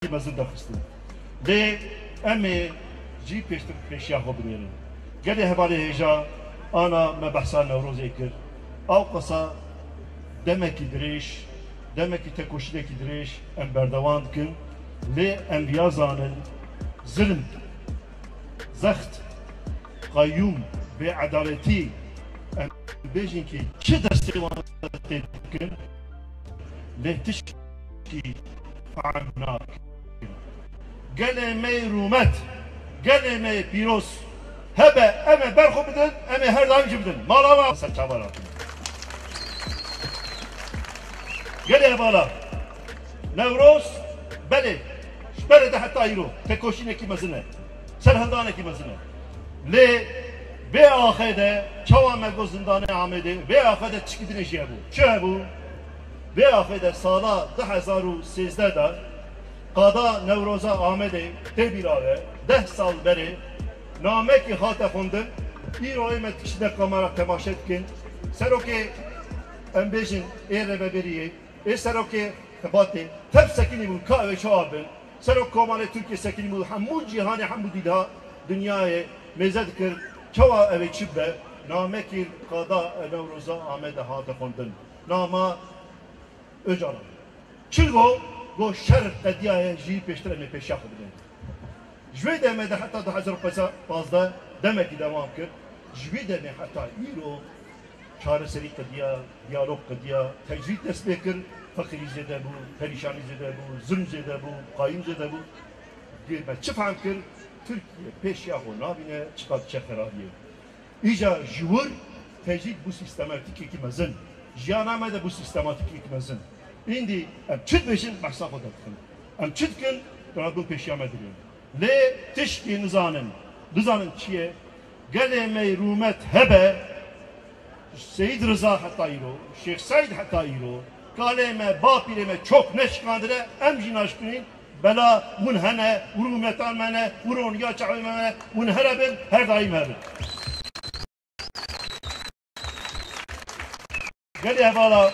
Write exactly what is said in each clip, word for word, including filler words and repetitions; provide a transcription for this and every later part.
mezin derxistin. Lê em ê jî pêştir pêşiya xwe binêrin. Gelê hevalê hêja ana me behsa Newrozê kir. Ewqasa demekî dirêj, demekî tekoşînekî dirêj em berdewam dikin. Lê em viya zanin, zilm, zext, qayûm, bêedaletî, em bêjin kî çi destê wan tê dikin, lê tişkî fehm nakin. Gelê me yê rûmet, gelê me yê pîroz hebe, em ê ber xwe bidin, em ê her daim jî bidin. Mala me ser çavan hatin. Gelê hevala, Newroz, belê, ji berê de heta îro tekoşînekî mezin e, serhildanekî mezin e. Lê vê axê de çawa me got zindanê Amedê, vê axê de tişkî dinê jî hebû. Çi hebû? Vê axê de sala du hezar û sêzdeh de qada Newroza Amedê tê bîra we, deh sal berê namekî hate xwendin, îro ê me tiştine kamera temaşe dikin. Serokê, em bêjin, ê rêveberiyê, ê serokê xebatê, tev sekinî bûn, ka ew ê çawa bin. Serok Komalê Tirkiyê sekinî bû, hemû cîhanê, hemû dîlha dinyayê mêze dikir, çawa ew ê çi bibe, namekî qada Newroza Amedê hate xwendin. Nama Ocalan. Çi got? Got şer qediyaye, jî pêştir em ê pêşiya xwe bidin. Ji wê demê de heta du hezar û pazdeh demekî dewam kir. Ji wî demê heta îro çareserî qediya, diyalog qediya, tecrîd dest pê kir, feqîrî zêde bû, perîşanî zêde bû, zilm zêde bû, qayûm zêde bû. Dê me çi fehm kir? Tirkiye pêşiya xwe nabîne, çiqa diçe xerabiyê. Îca ji wir tecrîd bû sîstematîkekî mezin. Jiyana me de bû sîstematîkekî mezin. Îndî em çi dibêjin behsa xwe derdikin. Em çi dikin, rabûn pêşiya me digrin. Lê tişkî nizanin. Bizanin çi ye? Gelê me yê rûmet hebe, Seyîd Riza heta îro, Şêx Seîd heta îro, kalê me, bapîrê me çok neşikandine, em jî naşikînin, bela hûn hene, û rûmeta me ne, û roniya çavê me ne, hûn here bin, her daîm hebin. Gelê hevala,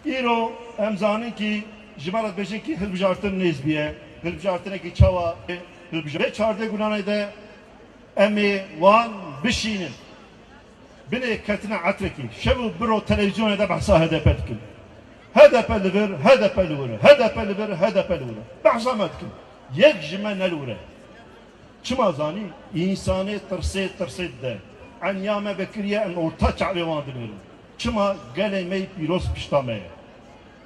îro em zanin kî ji me re dibêjin kî hilbijartin nêz bûye. Hilbijartinekî çawa? Hilbija-, vê çardeh gulanê de em ê wan bişînin. Binê ketine etrekî. Şev û biro televîzyonê de behsa H D P dikin. H D P li vir, H D P li wir, H D P li vir, H D P li wir. Behsa me dikin. Yek ji me ne li wir e. Çima zanî? Însanê tirsê, tirsê dide. Eniya me vekiriye, em orta çavê wan dinêrin. Çima? Gelê me yê pîroz pişta me ye.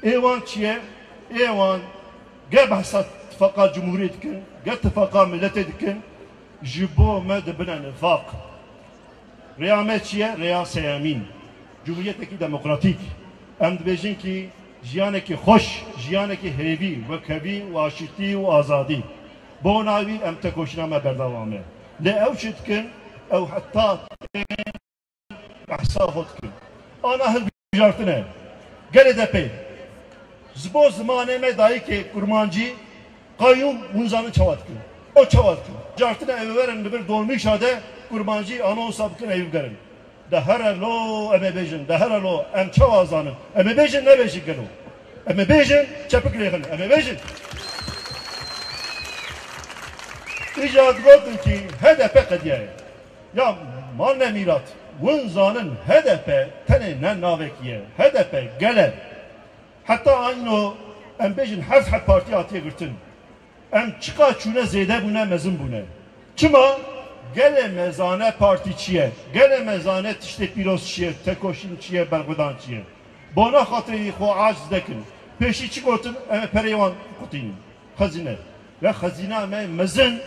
Ê wan çi ye? Ê wan ge behsa tifaqa cumhuriyê dikin, ge tifaqa miletê dikin, ji bo me dibine nifaq. Rêya me çi ye? Rêya sêyemîn. Cumhuriyetekî demokratîk. Em dibêjin kî jiyanekî xweş, jiyanekî hêvî, wekhevî û aşîtî û azadî. Bona wî em tekoşîna me berdewam e. Lê ew çi dikin? Ew heta tên behsa xwe dikin. Ana hilbijartin e. Gelê D P. Ji bo zimanê me dayikê kurmancî, qayûm, hûn zanin çawa dikin. O çawa dikin. Cartine ew ê werin li vir dolmîşa de kurmancî anonsa bikin, ew bigerin. De here lo em ê bêjin, de here lo em çawa zanin. Em ê bêjin, nebêjin gelo. Em ê bêjin, çepik lêxin. Em ê bêjin. Îca digotin kî H D P qediyaye. Ya mal ne mîrat. Hûn zanin H D P tenê ne navekî ye. H D P gel e. Heta ayno em bêjin heft heb partî hatiye girtin. Em çiqa çûne zêde bûne, mezin bûne. Çima? Gelê me zane partî çi ye? Gelê me zane tiştê pîroz çi ye, tekoşîn çi ye, berxwedan çi ye? Bona xatirê wî xwe aciz nekin. Pêşî çi gotin? Em ê pereyê wan qutînin. Xezîne. Ya xezîna me mezin,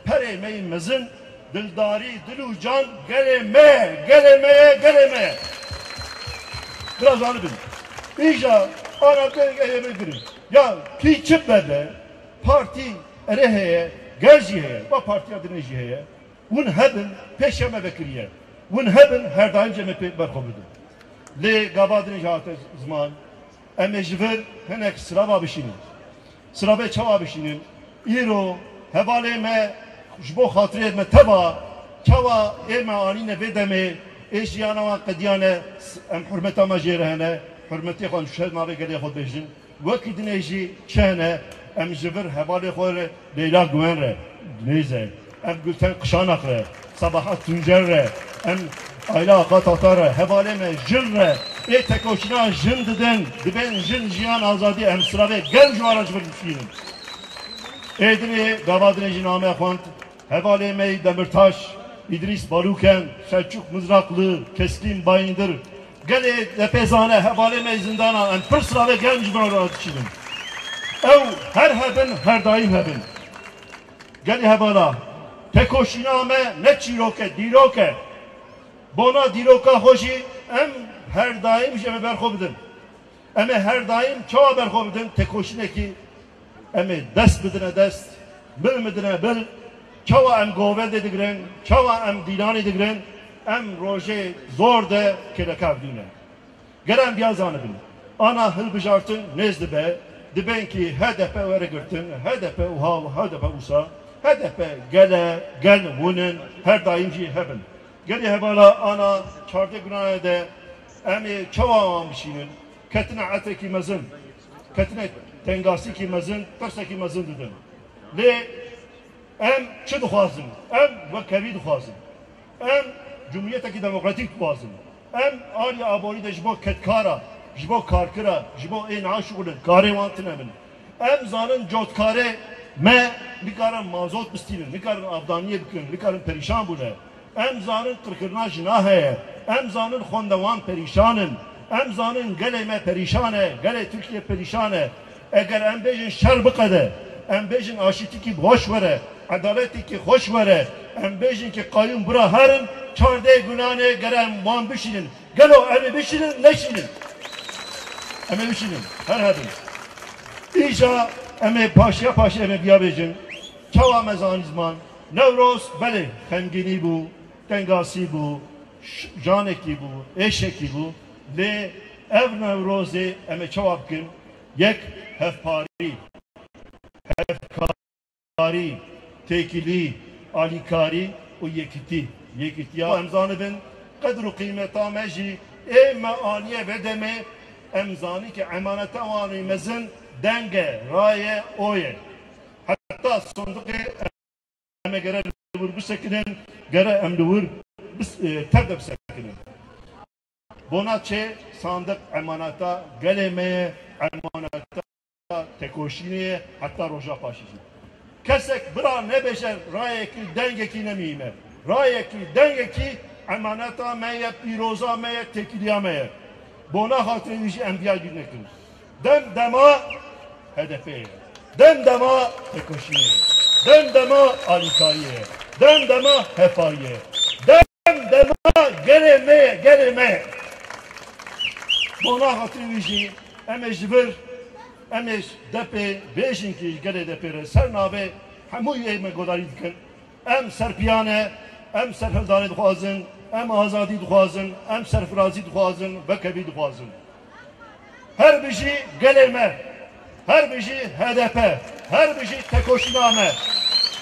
perê me yê mezin, dildarî, dil û can gelê me ye, gelê me ye, gelê me ye. Biraz anı bin. Îja ana te eve girin. Ya kî çi bebe, partî erê heye, gel jî heye, va partiya dinê jî heye. Hûn hebin, pêşiya me vekiriye. Hûn hebin, her daim jî em ê pê berxwe bidin. Lê gava dinê jî hate ziman, em ê ji vir hinek sirava bişînin. Siravê çawa bişînin? Îro hevalê me ji bo xatirê me teva, çawa ê me anîne vê demê, ê jiyana wan qediyane, em hurmeta me jê re hene, hurmetê xwe em ji navê gelê xwe dibêjin. Wekî dinê jî çi hene, Em ji vir hevalê xwe re Leyla Guven re nêz e. Em Gülten Kışanak re, Sabahat Tuncer re, em Ayla Aka Tatar re, hevalê me jin re, ê tekoşîna jin didin, dibên jin jiyan azadî, em silavê germ ji wan re ji vir bişînin. Ê dinê gava dinê jî name xwend, hevalê me yî Demirtaş, Îdrîs Balûken, Selçuk Mızraklı, Keskin Bayındır, gelê D P zane, hevalê me yî zindana, em pir silavê germ ji vir re dişînin. Ew her hebin, her daîm hebin. Gelî hevala, tekoşîna me ne çîrok e, dîrok e. Bona dîroka xwe jî em her daîm jî em ê ber xwe bidin. Em ê her daîm çawa ber xwe bidin? Tekoşînekî em ê dest bidine dest, bil bidine bil. Çawa em govendê digirin, çawa em dîlanê digirin, em rojê zor de kêleka evdû ne. Gere em viya zanibin. Ana hilbijartin nêz dibe, dibên kî H D P were girtin, H D P wiha û H D P wisa, H D P gel e, gel hûn in, her daîm jî hebin. Gelê hevala ana çardeh gunane de em ê çawa wan bişînin? Ketine etrekî mezin, ketine tengasîkî mezin, tirsekî mezin didin. Lê Em çi dixwazin? Em wekevî dixwazin. Em cumhuriyetekî demokratîk dixwazin. Em alî aborî de ji bo kedkara, ji bo karkira, ji bo ê naşixulin, karê wan tune bin. Em zanin cotkarê me nikarin mazot bistînin, nikarin avdaniyê bikin, nikarin perîşan bûne. Em zanin qirkirina jina heye. Em zanin xwendewan perîşan in. Em zanin gelê me perîşan e, gelê Tirkiye perîşan e. Eger em bêjin şer biqede, em bêjin aşîtîkî bi xweş were, edaletekî xweş were, em bêjin ki qayûm bira herin, çardeh gunanê gere em wan bişînin. Gelo em ê bişînin, neşînin? Em ê bişînin, her hebin. Îja em ê paşiya paşê em ê biya bêjin. Çawa me zanî ziman? Newroz belê xemgînî bû, tengasî bû, ş-, janekî bû, êşekî bû. Lê ev Newrozê em ê çawa bikin? Yek, hevparî, hevkarî, têkilî, alîkarî û yekîtî. Yekîtiya em zanibin, qedr û qîmeta me jî ê me aniye vê demê, em zanî ki emaneta wan ê mezin deng e, raye, o ye. Heta sindiqê Em ê gere li wir bisekinin, gere em li wir bis-, e, tev de bisekinin. Bona çê sandiq emaneta gelê me ye, emaneta tekoşînê ye, heta roja paşê jî. Kesek bira nebêje rayekî, dengekî ne muhîm e. Rayekî, dengekî emaneta me ye, pîroza me ye, têkiliya me ye. Bona xatirê wî jî em viya bîr nekin. Dem dema H D P ye. Dem dema tekoşînê ye. Dem dema alîkariyê ye. Dem dema hepariyê ye. Dem dema gelê me ye, gelê me ye. Bona xatirê wî jî em ê ji vir, em ê D P bêjin ki ji gelê D P re ser navê hemû yê me godarî dikin. Em serpiya ne, em serhildanê dixwazin, em azadî dixwazin, em serfirazî dixwazin, wekevî dixwazin. Her bijî gelê me, her bijî H D P, her bijî tekoşîna me.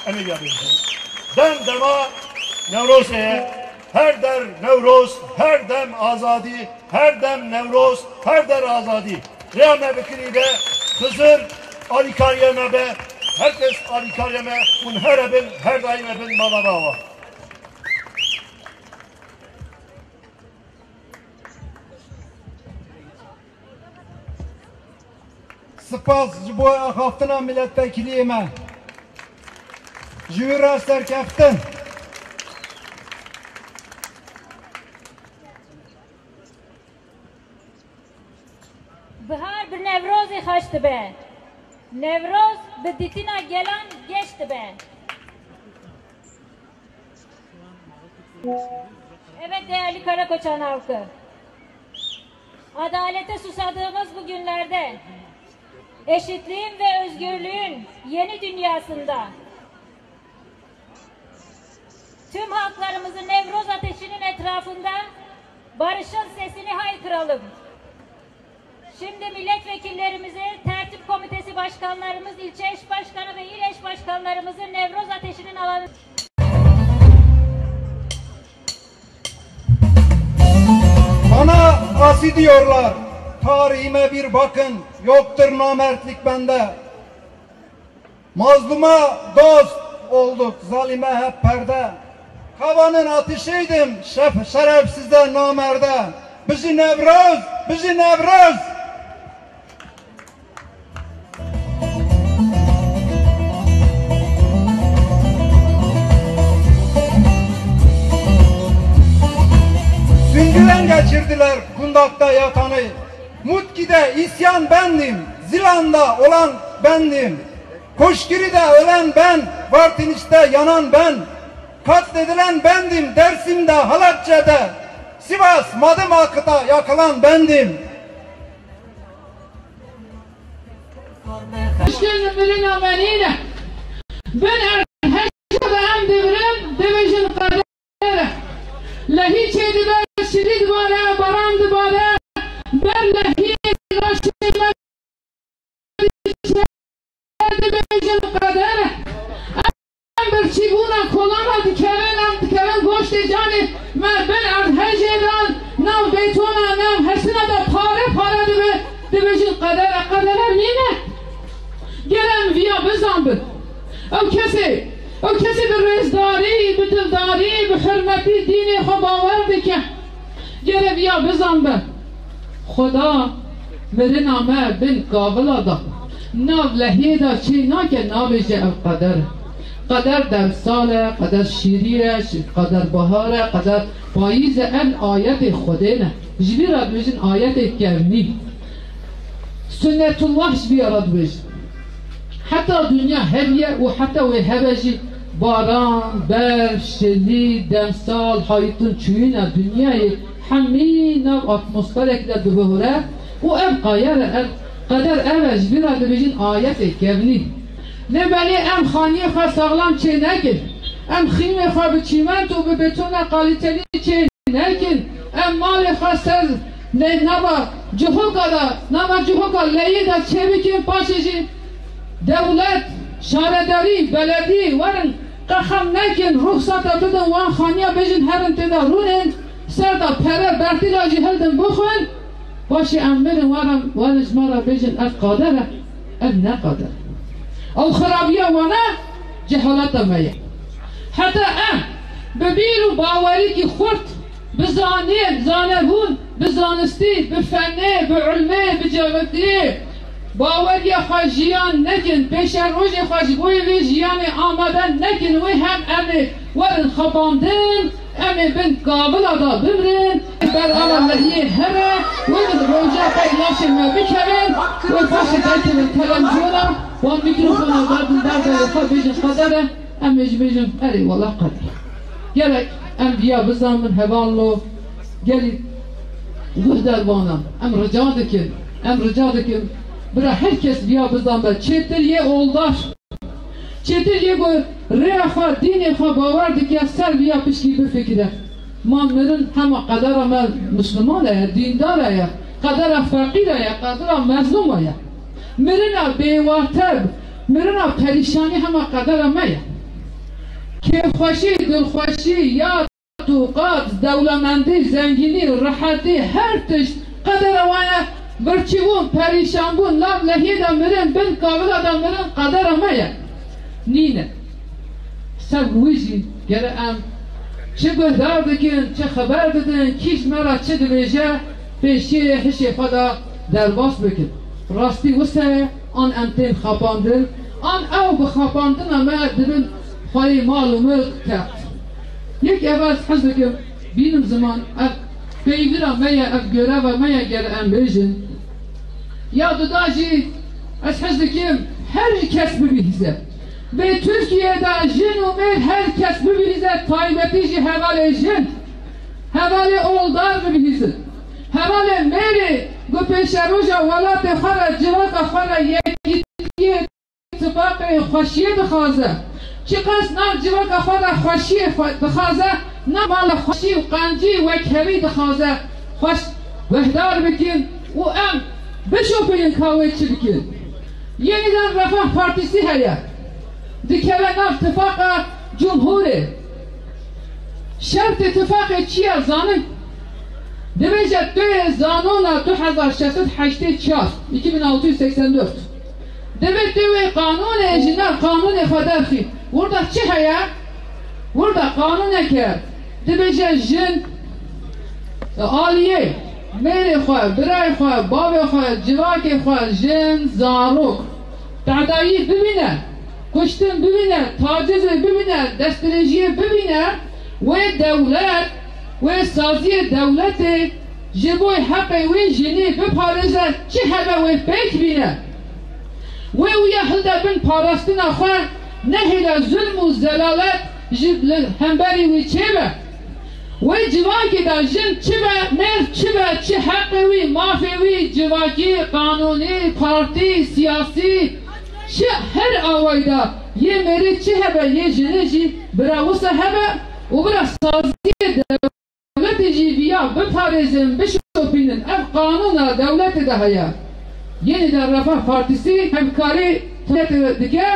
Em ê ya bêjin. Dem dema Newrozê ye, her der Newroz, her dem azadî, her dem Newroz, her der azadî. Rêya me bi kirî be, Xizir alîkariya me be, her kes alîkariya me, hûn here bin, her daîm e bin, mala me ava. Spas ji bo axaftina milletvekiliyê me. Ji wî re serkeftin. Bihar bi Newrozê xweş dibe. Newroz bi dîtina gelan geş dibe. Evet, değerli Karakoçan halkı. Adalete susadığımız bu günlerde, eşitliğin ve özgürlüğün yeni dünyasında tüm halklarımızı Nevroz ateşinin etrafında barışın sesini haykıralım. Şimdi milletvekillerimizi, tertip komitesi başkanlarımız, ilçe eş başkanı ve il eş başkanlarımızı Nevroz ateşinin alanı Bana asi diyorlar, tarihime bir bakın, yoktur namertlik bende. Mazluma dost olduk, zalime hep perde. Kavanın ateşiydim, şef-, şerefsize, namerde. Bijî Newroz, bijî Newroz! Süngüden geçirdiler Gundak'ta yatanı. Mutki'de isyan bendim, Zilan'da olan bendim. Koşkiri'de ölen ben, Vartiniş'te yanan ben. Katledilen bendim, Dersim'de, Halabçe'de, Sivas, Madım Akı'da yakılan bendim. Eşkên mirina me nîne. Bin erdheşê de em dibirin, dibêjin qeder e. Lehî çêdibe, şirî dibare, baran dibare, ber lehî raşê me dibêjin qeder e. Em birçîbûna kolana dikevin, em dikevin goştê canê me bin erdhejê de, nav betona, nav hesina de pare pare dibe, dibêjin qeder e, qeder e nîne. Gel em viya bizanbin. Ew kesê, ew kesê bi rêzdarî, bi dildarî, bi hurmetî dînê xwe bawer dike. Gere viya bizanbe. Xweda mirina me bin kavila da. Nav lehiyê de çê nake, nabêje ev qeder e. Qeder demsal e, qeder şîrî ye, şi-, qeder bahar e, qeder payîz e, em ayetê Xwedê ne. Ji vî re dibêjin ayetê kewnî. Sunnetullah ji vî re dibêjin. Heta dinya heviye û heta wê hebe jî baran, berf, şilî, demsal, haytin çûyîna dinyayê hemî nav atmosferek de dibihore û ev qeder e, ev qeder ev e, ji vî re dibêjin ayetê kewnî. Lê belê em xaniyê xwe saxlam çê nekin. Em xîmê xwe bi çîmento û bi betona kalîtelî çê nekin, em malê xwe ser lê nava cihoka de, nava cihoka leyê de çêbikin, paşê jî dewlet, şaredarî, beledî werin qe xem nekin, ruhsata bidin wan xaniya bêjin herin tê de rûnin, ser de pere bertîla jî hildin bixwin, paşê em mirin werin, werin ji me re bêjin ev qeder e, ev ne qeder e. Ew xirabiya wan e, cehalata me ye. Heta em bi bîr û bawerîkî xurt, bi zanîn, zanebûn, bi zanistî, bi fenê, bi ilmê, bi cewetiyê baweriya xwe jiyan nekin, pêşerojê xwe ji bo vê jiyanê amade nekin, wê hem em ê werin xapandin, em ê bin kavila de bimrin, ber ala lehiyê here, wê bi roja qey laşê me bikevin, wê paşê derkevin televizyona, wan mîkrofona berdin ber devê xwe, bêjin qeder e. Em ê jî bêjin, erê, wela qeder. Gerek em viya bizanbin, hevalno, gelî guhdarvanan. Em rica dikin, em rica dikin, bira her kes viya bizanbe, çêtir yê oldar, çêtir yê ku rêya xwe, dînê xwe bawer dike, ser viya pişkî bifikire. Ma mirin hema qedera me Misliman e, dîndar e, qedera feqîr e, qedera mezlûm e. Mirina bêwate, mirina perîşanî hema qedera me ye. Kêfxweşî, dilxweşî, yad û qaz, dewlemendî, zengînî, rehetî, her tişt qedera wan e. Birçîbûn, perîşanbûn, nav lehiyê de mirin, bin kavila de mirin qedera me ye. Nîne. Ser wî jî gere em çi guhdar dikin, çi xeber didin, kî ji me re çi dibêje, pêşiyê hişê xwe de derbas bikin. Rastî wisa ye, an em tên xapandin, an ew bi xapandina me dibin xweyê mal û milk keft. Yek ev ez hez dikim, bînim ziman, ev peywira me ye, ev göreva me ye, gere em bêjin. Ya duda jî ez hez dikim, her kes bibihîze. Vê Tirkiyê de jin û mêr her kes bibihîze, taybetî jî hevalê jin, hevalê oldar bibihîzin. Hevalê mêrê ku pêşeroja welatê xwe re, civaka xwe re yekîtiyê, tifaqê, xweşiyê dixwaze. Çiqas nav civaka xwe re xweşiyê xwe dixwaze, nav mala xweşî û qencî wekhevî dixwaze. Xweş guhdar bikin û em bişopînin ka wê çi bikin. Yeniden Refah Partisi heye. Dikeve nav tifaqa cumhurê. Şertê tifaqê çi ye zanin? Dibêje tu yê zanona du hezar şeş sed heştê çar, iki bin altı yüz seksen dört. Divê tu wê qanûnê ji nav qanûnê xwe derxî. Wirda çi heye? Wirda qanûneke dibêje jin aliyê mêrê xwe, birayê xwe, bavê xwe, civakê xwe, jin, zarok, tedayî bibîne, kuştin bibîne, tacizê bibîne, destdirêjiyê bibîne, wê dewlet, wê saziyê dewletê ji bo heqê wê jinê biparêze, çi hebe wê pêk bîne. Wê wîya hilde bin parastina xwe, nehêle zulm û zelalet ji li hemberî wî çêbe. Wê civakê de jin çi be, mêr çi be, çi heqê wî, mafê wî, civakî, qanûnî, partî, siyasî, çi her awayî de yê mêrê çi hebe, yê jinê jî bira wisa hebe û bira saziyê dewletê jî viya biparêzin, bişopînin. Ev qanûna dewletê de heye. Yenîden Refah Partîsî hevkarî dike,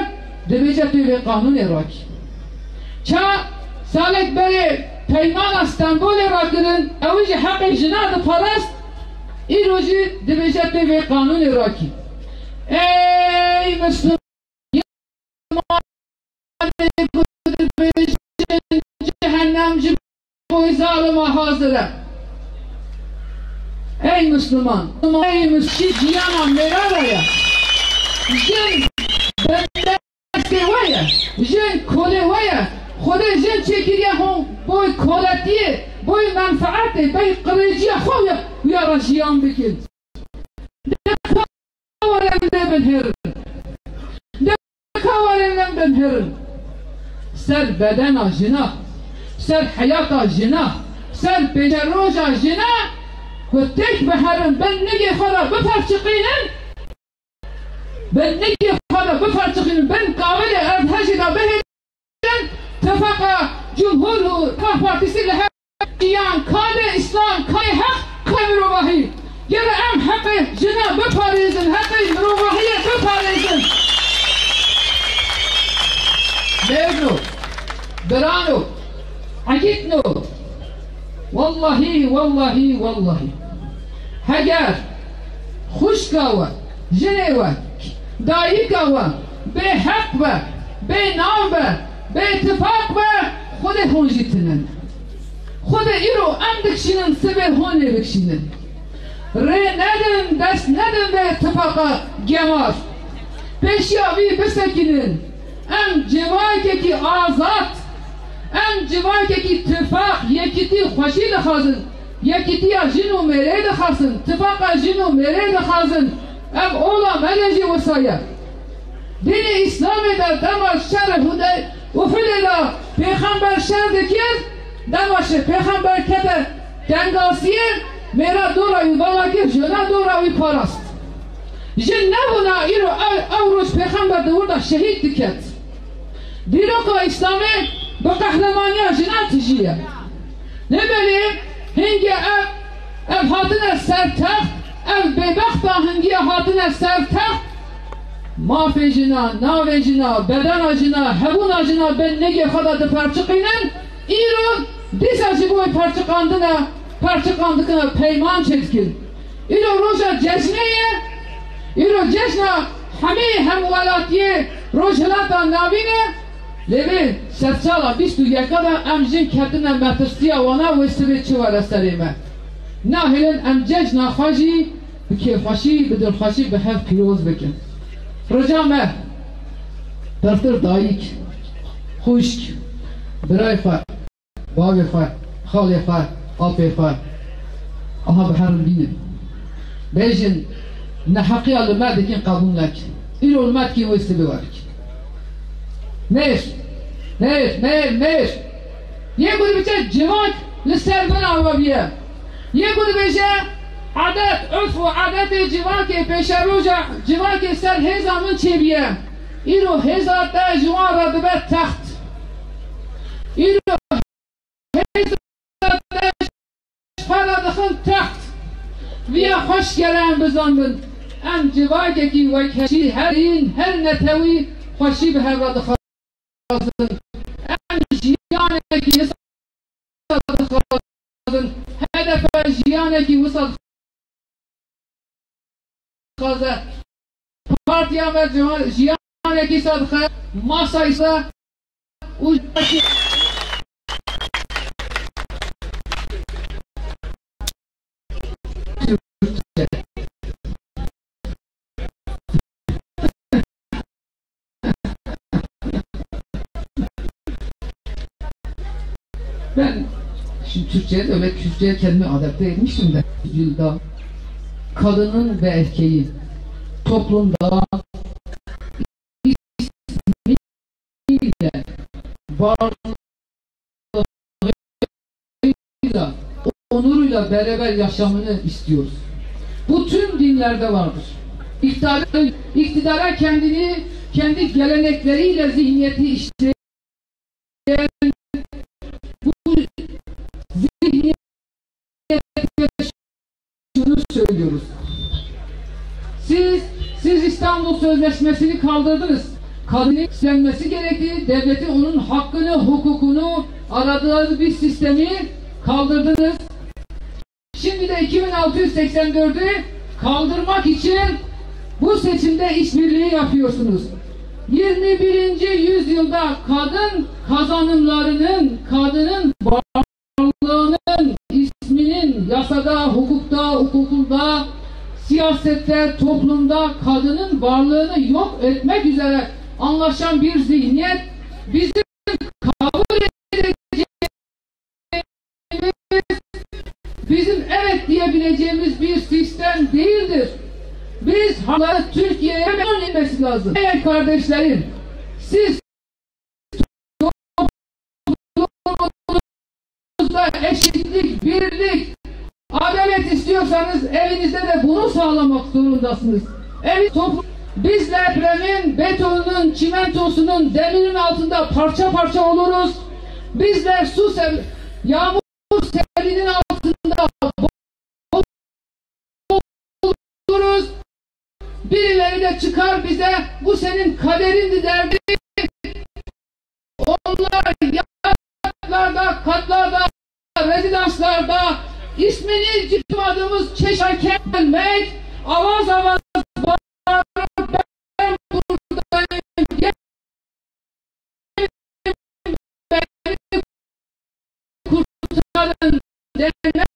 dibêje tu vê qanûnê rakî. Ça salek berê peymana Stenbolê rakirin, ew jî heqê jina diparast, îro jî dibêje tu vê qanûnê rakî. Ey Misliman! Cehennem ji bo zalima hazir e. Ey Müslüman, ey Müslüman, jiyana mêra re ye. Jin bendestê we ye. Jin kolê we ye. Xwedê jin çêkiriye hûn boy koletiyê, boy menfaetê, boy qirêciya xwe ya, ya re jiyan bikin. Deka werin lê binherin. Deka werin lê binherin. Ser bedena jina, ser heyata jina, ser pêşeroja jina ku têk biherin, bin nigê xwe re biperçiqînin, bin nigê xwe re biperçiqînin, bin kavilê erdhejê de bihêlin. Tifaqa Cumhur û Refah Partîsî li her jiyan, kadê Îslam, kadê heq, kadê mirovahî. Gere em heqê jina biparêzin, heqê mirovahiyê biparêzin. Mêrno, birano, egîtno, wellahî, wellahî, wellahî, heger xwişka we, jinê we, dayika we bêheq be, bênav be, bêtifaq be, Xwedê hûn jî tinin. Xwedê îro em dikişînin, sibê hûn ê bikişînin. Rê nedin, dest nedin vê tifaqa gemar. Pêşiya wî bisekinin. Em civakekî azad, em civakekî tifaq, yekîtî, xweşî dixwazin. Yekîtiya jin û mêrê dixwazin, tifaqa jin û mêrê dixwazin. Ev ola me de jî wisa ye. Dînê Îslamê de dema şerê Hude-, Uhudê de pêxember şer dikir, dema şe-, pêxember kete tengasiyê, mêra dora wî vala kir, jina dora wî parast. Jin nebûna îro ew, ew roj pêxember di wir de şehîd diket. Dîroka Îslamê bi qehremaniya jina tijî ye. Lê belê hingê ev, ev hatine ser text, ev bêbexta hingiya hatine ser text, mafê jina, navê jina, bedena jina, hebûna jina bin nigê xwe de diperçiqînin, îro dîsa ji bo wê perçiqandina, perçiqandikina peyman çêdikin. Îro roja cejnê ye, îro cejna hemî hemwelatiyê Rojhilata Navîn e, lê vê sedsala bîst û yeka de em jin ketine metirsiya wana wê sibê çi were serê me. Nahêlin em cejna xwe jî bi kêfxweşî, bi dilxweşî bi hev pîroz bikin. Rija me, pirtir dayik, xwişk, birayê xwe, bavê xwe, xalê xwe, apê xwe, aha biherin bînin. Bêjin, neheqiya li me dikin qebûl nekin. Îro li me dikin wê sibê we bikin. Mêr, mêr, mêr, mêr. Yê ku dibiçe civak li ser min ava biye. Yê ku dibêje, edet, urf û edetê civakê, pêşeroja civakê ser hêza min çêbiye. Îro hêza te ji wan re dibe text. Îro hêza te ji xwe re dixin text. Viya xweş gere em bizanbin. Em civakekî wekheşî her dîn, her netewî xweşî bi hev re dixwazin. Em jiyanekî wisa dixwazin. H D P jiyanekî wisa dixwaze. Partiya me jiyan, jiyan Aleyhisselam masa ise Ben şimdi Türkçe'ye de öyle Türkçe'ye kendimi adapte etmiştim de yüzyılda kadının ve erkeğin toplumda ismiyle, varlığıyla, onuruyla beraber yaşamını istiyoruz. Bu tüm dinlerde vardır. İktidara, iktidara kendini, kendi gelenekleriyle zihniyeti işleyen bu zihniyete şunu söylüyoruz. Siz, siz İstanbul Sözleşmesi'ni kaldırdınız. Kadının istenmesi gerektiği, devletin onun hakkını, hukukunu aradığı bir sistemi kaldırdınız. Şimdi de iki bin altı yüz seksen dördü kaldırmak için bu seçimde işbirliği yapıyorsunuz. Yirmi birinci yüzyılda kadın kazanımlarının, kadının varlığının, isminin yasada, hukukta, hukukunda, siyasette, toplumda kadının varlığını yok etmek üzere anlaşan bir zihniyet bizim kabul edeceğimiz, bizim evet diyebileceğimiz bir sistem değildir. Biz halkları Türkiye'ye memnun etmesi lazım. Evet kardeşlerim, siz toplumumuzda eşitlik, birlik, adalet istiyorsanız evinizde de bunu sağlamak zorundasınız. Evi toplum, bizler depremin, betonunun, çimentosunun, demirin altında parça parça oluruz. Bizler su sev-, yağmur serinin altında oluruz. Birileri de çıkar bize, "Bu senin kaderindi," derdi. Onlar yatlarda, katlarda, rezidanslarda ismini çıkmadığımız çeşitlerken gelmek, avaz avaz bağırıp, "Ben buradayım, gelin beni kurtarın," demek,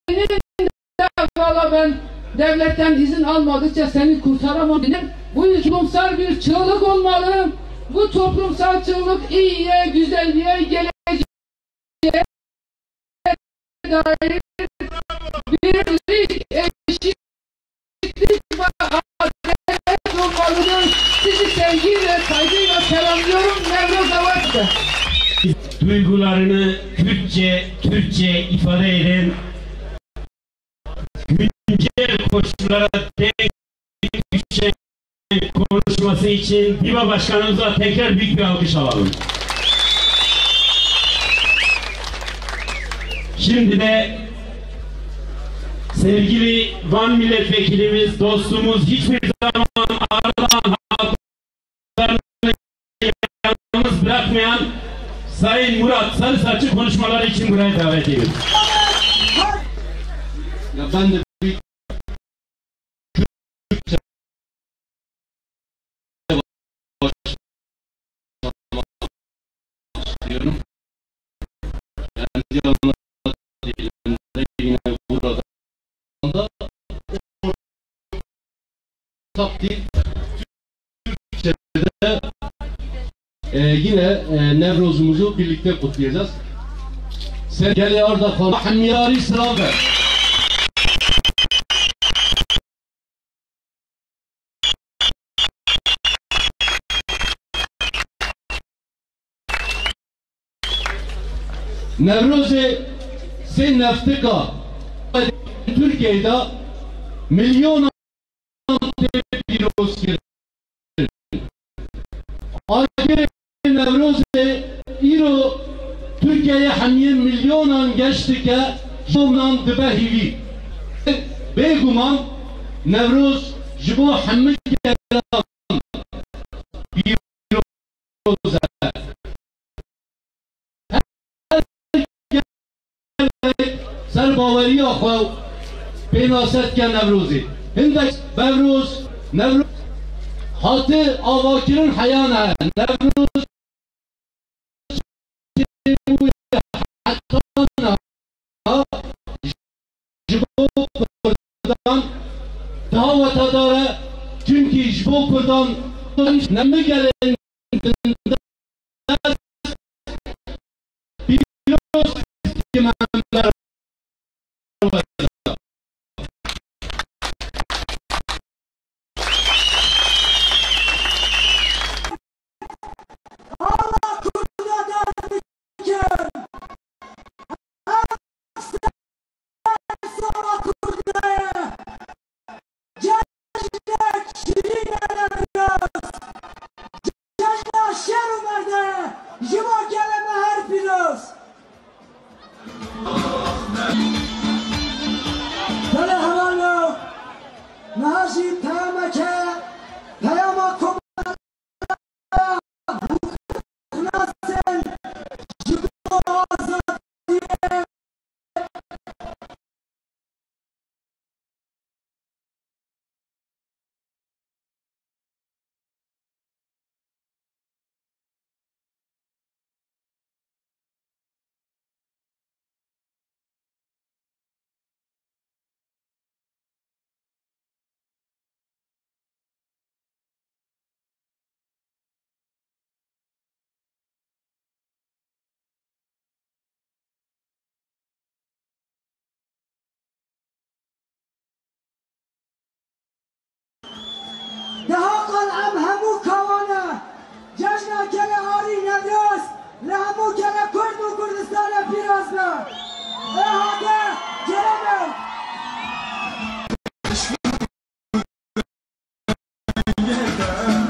birilerinin de, "Valla ben devletten izin almadıkça seni kurtaramam," demek. Bu toplumsal bir çığlık olmalı. Bu toplumsal çığlık iyiye, güzelliğe, geleceğe dair birlik, eşitlik ve adalet olmalıdır. Sizi sevgiyle, saygıyla selamlıyorum. Newroz Awad. Duygularını Kürtçe, Türkçe ifade eden, güncel koşullara denk düşen konuşması için Diva Başkanımıza tekrar büyük bir alkış alalım. Şimdi de sevgili Van milletvekilimiz, dostumuz, hiçbir zaman Ardahan halklarını yalnız bırakmayan Sayın Murat Sarısaç'ı konuşmaları için buraya davet ediyoruz. Ya ben de bir istiyorum. Kendi alanında yine burada ortak dil Türkçe'de, e, yine, e, Nevroz'umuzu birlikte kutlayacağız. Sevgili Ardahan, Hemiyari Sıraver. Newrozê sê neftika Tirkiyeyê de milyonan tê pîrozkirin. Agirê Newrozê îro Tirkiyeyê hemiyê milyonan geş dike, ji bo nan dibe hîvî. Bêguman Newroz ji bo hemû gelan pîroz e. Her gelek ser baweriya xwe pênase dike Newrozê. Hindek Bevroz, Newroz hate avakirin heya ne. Newroz çêbûye heta niha ji bo Kurdan daha wefadar e, çimkî ji bo Kurdan ne min gelên bindest pîroz kime em ber Sala Kurdê ye. Cejnek şirîn e ne biraz. Cejna şer û merde ye. Ji bo gelê me her pîroz. Belê hevalo. Niha jî peyameke, peyama kom Daha qal em hemû kawan e. Cejna gelê Arî Newroz li hemû gelê Kurd û Kurdistanê pîroz be. Ê hate, cerebe.